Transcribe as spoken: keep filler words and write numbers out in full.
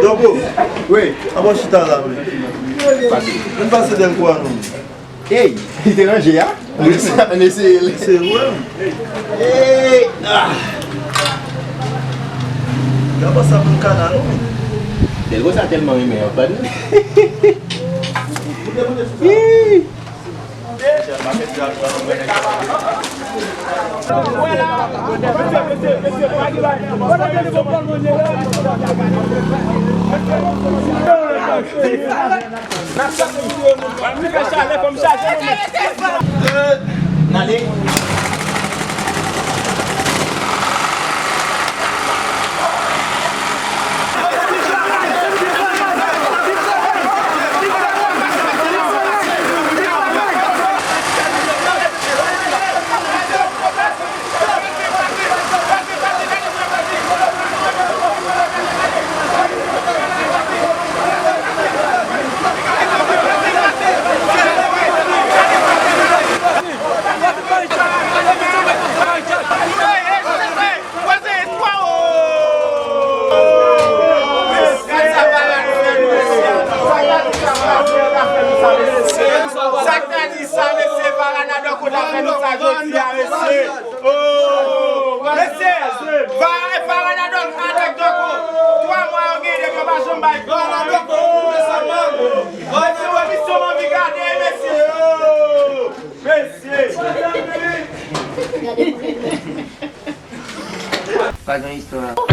Donko, wi, ann chita la, wi. Ann pase Dèlko a non. Ey, li te ranje a? Wi, sa, n eseye l. Se ou menm. Ey, ah. Gaba sa pou kanal, wi. Dèlko sa tèlman renmen yon pann. Ih. Sa k ta di sa, mesye, Varanadòk ou ta fè nou sa jodi a, mesye. Oh, mesye, Va-, Varanadòk avèk Dòko. Twa mwa yo genyen depi yo pa janm bay Varanadòk. Oh, mesye, komisyon anvi gade, mesye. Oh, mesye. Pa gen istwa.